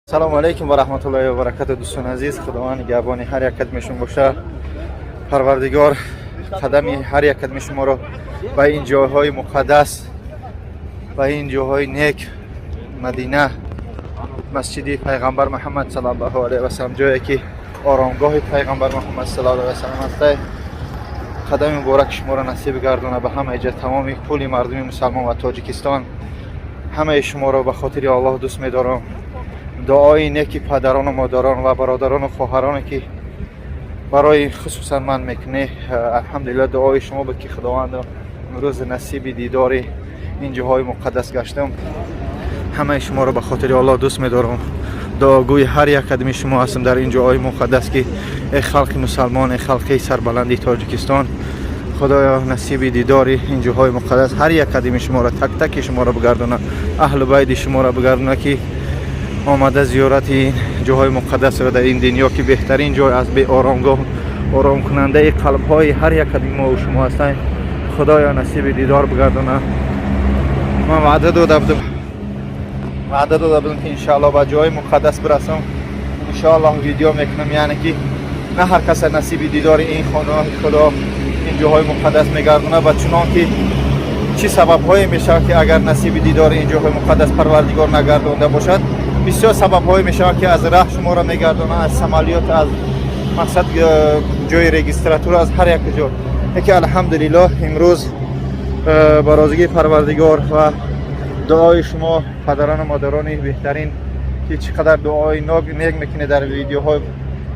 Салому алейкум ва раҳматуллоҳи ва баракату, дӯстони азиз. Худованд нигаҳбони ҳар як қадми боша. Парвардигор қадами ҳар як қадми шуморо ба ин ҷойҳои муқаддас, ба ин ҷойҳои нек, Мадина, масҷиди пайғамбар Муҳаммад саллаллоҳу алайҳи васалам, ҷое ки оромгоҳи пайғамбар Муҳаммад саллаллоҳу алайҳи васалам ҳаста, қадами мубораки шуморо насиб гардона. Ба ҳамаи ҷа тамоми кулли мардуми мусалмон ва Тоҷикистон, ҳамаи шуморо ба хотири Аллоҳ дӯст медорам. Дуои неки падарону модарон ва бародарону хоҳароне, ки барои хусусан ман мекунӣ, алҳамдулилла, дуои шумо буд, ки Худованд имрӯз насиби дидори ин ҷоҳои муқаддас гаштам. Ҳамаи шуморо ба хотири Аллоҳ дӯст медорам. Дуогӯи ҳар як қадами шумо ҳастам дар ин ҷоҳои муқаддас, ки эй халқи мусалмон, эй халқи сарбаланди Тоҷикистон, Худоё, насиби дидори ин ҷоҳои муқаддас ҳар як қадами шуморо, так таки шуморо бигардона, аҳлу байди шуморо бигардона, ки омада зиёрати ин ҷоҳои муқаддасро дар ин дунё, ки беҳтарин ҷой аст, беоромгоҳ, оромкунандаи қалбҳои ҳар як қадами мо шумо ҳастанд, Худоё, насиби дидор бигардона. Ман ваъда дода будам, ки иншоаллоҳ ба ҷои муқаддас бирасам, иншоаллоҳ видео мекунам. Яъне ки на ҳар каса насиби дидори ин хонаи Худо, ин ҷоҳои муқаддас мегардона. Ва чунон ки чӣ сабабҳое мешавад, ки агар насиби дидори ин ҷоҳои муқаддас Парвардигор нагардонда бошад, бисёр сабабҳое мешавад, ки аз раҳ шуморо мегардонад, аз самолёт, аз мақсад ҷои регистратура, аз ҳар як ҷо. Яке, алҳамдулиллоҳ, имрӯз ба розигии Парвардигор ва дуои шумо, падарону модарони беҳтарин, ки чӣ қадар дуои нек мекунед дар видеоҳо,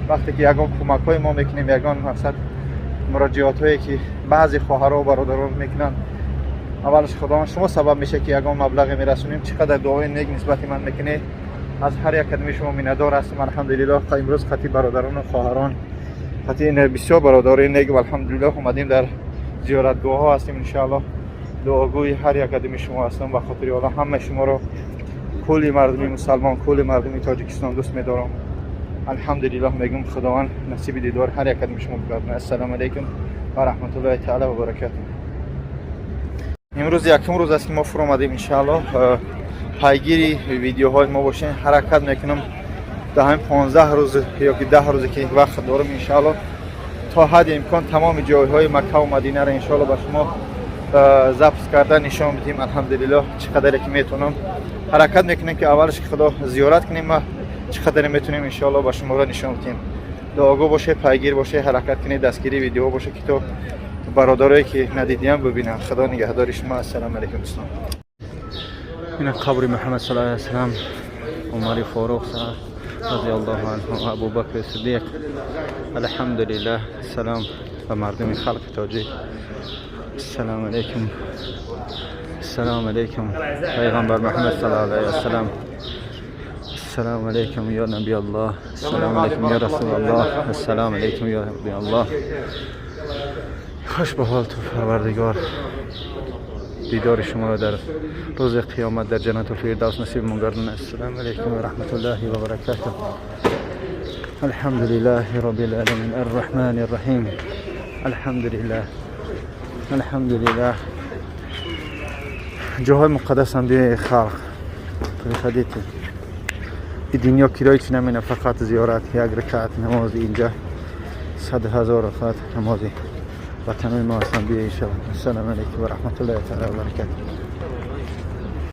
вақте ки ягон кӯмакҳои мо мекунем, ягон мақсад муроҷиатҳое ки баъзе хоҳару бародарон мекунанд, аввалаш Худованд шумо сабаб мешавад, ки ягон маблағе мерасонем. Чӣ қадар дуои нек нисбати ман мекунед, аз ҳар як қадами шумо миннатдор ҳастам. Алҳамдулиллоҳ, имрӯз қати бародарону хоҳарон, қати бисёр бародарони нек, алҳамдулиллоҳ, омадем, дар зиёратгоҳҳо ҳастем. Иншоаллоҳ, дуогӯи ҳар як қадами шумо ҳастам. Ба хотири Аллоҳ ҳамаи шуморо, кулли мардуми мусалмон, кулли мардуми Тоҷикистон дӯст медорам. Алҳамдулиллоҳ мегӯм, Худованд насиби дидор ҳар як қадами шумо бигардонад. Ассалому алайкум ва раҳматуллоҳи таала ва баракатуҳ. Имрӯз якум рӯз аст, ки мо фуромадем. Иншааллоҳ, пайгири видеоҳои мо бошем. Ҳаракат мекунам, дар ҳамин 15 рӯз ё ки 10 рӯзе ки вақт дорам, иншааллоҳ, то ҳадди имкон тамоми ҷойҳои Маккаву Мадинаро, иншоаллоҳ, ба шумо запись карда нишон бидиҳем. Алҳамдулиллоҳ, чӣ қадаре ки метавонам, ҳаракат мекунем, ки аввалаш ки Худо зиёрат кунем ва чӣ қадаре метавонем, иншоаллоҳ, ба шуморо нишон бидиҳем. Дуогӯ бошед, пайгир бошед, ҳаракат кунед, дастгирии видеоҳо бошед, ки то бародарое ки надидиям, бибинанд. Худо нигаҳдори шумо. Ассалому алайкум, дӯстон. Ина қабри Муҳаммад саллаллоҳу алайҳи васаллам, Умари Форуқ разиаллоҳу анҳу, Абубакри Сиддиқ. Алҳамдулиллаҳ. Салом ба мардуми халқи тоҷик. Ассалому алайкум, ассалому алайкум, пайғамбар Муҳаммад саллаллоҳу алайҳи васаллам. Ассалому алайкум, ё наби Аллоҳ. Ассалому алайкум, ё Расулаллоҳ. Ассалому алайкум, ё наби Аллоҳ. Хуш ба ҳол ту, Парвардигор, дидори шуморо дар рӯзи қиёмат дар ҷаннатул фирдавс насибмон гардонад. Ассалому алайкум ва раҳматуллоҳи ва баракатуҳ. Алҳамдулиллаҳи роббил аламин, арраҳмани рраҳим. Алҳамдулиллаҳ, алҳамдулиллаҳ. Ҷоҳои муқаддасам биёи, халқ, приходите. И дунё кирои чи намена, фақат зиёрат, як ракаат намози инҷа 100 000 ракаат намози ватанои мо ҳастам. Биё, иншоалло. Ассалому алайкум ва раҳматуллоҳи таала ва баракатуҳ.